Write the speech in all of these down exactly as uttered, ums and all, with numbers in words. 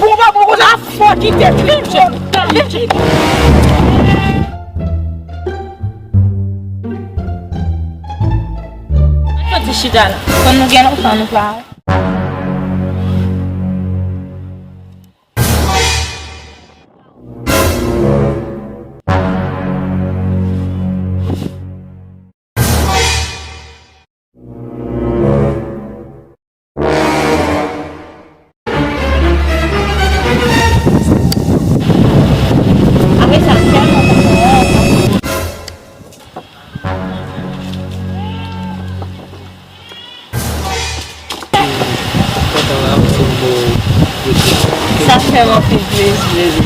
Bon, pa bon konsa. Fò kite, vin, vin. Soti chita la. Kon nou gen lontan nou pa. Sa fè m anpil plezi.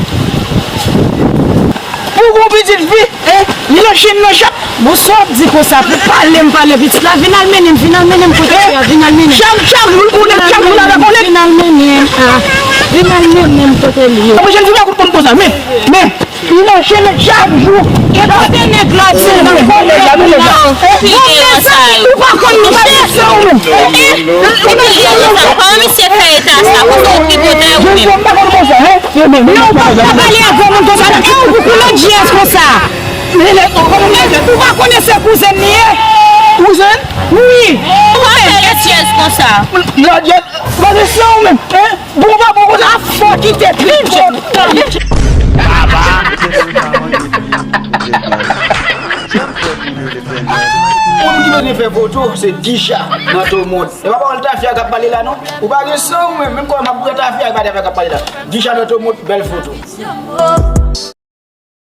Pou gon pitit fi, eh, li nan chenn nan chak. Bon, sa w ap di konsa, pou pale m pale pitit la, vin al mennen m, vin al mennen m kote fi a, vin al mennen m. Chak, chak jou l konnen, chak jou l avèk yon nèg. Vin al mennen m, ah, vin al mennen m kote l ye. Mwen, jèn fi a konn konn konsa, men, men. Li nan chenn chak jou. E kote nèg la di nan kòlè la? Bon, men sa, ou pa konn nou pa di sa ou menm. Kòman misye fè eta sa? Kòman ou tripotay ou menm? Non, ou pa ka pale ak granmoun konsa, non. E ou pou koulè G S konsa? Ou pa konnen se kouzen li ye? Kouzen? Wi. Ou pa fè lè G S konsa. Lòt G S, ou pa gen san ou menm, hein? Bon, pa bon konsa. Fò kite trip. Moun ki bezwen fè foto, se Disha nan Tomod. E pa pawòl Tafia k ap pale la, non. Ou pa gen san ou menm, menm kòman m ap pran Tafia, e pa Tafia k ap pale la. Disha nan Tomod, bèl foto.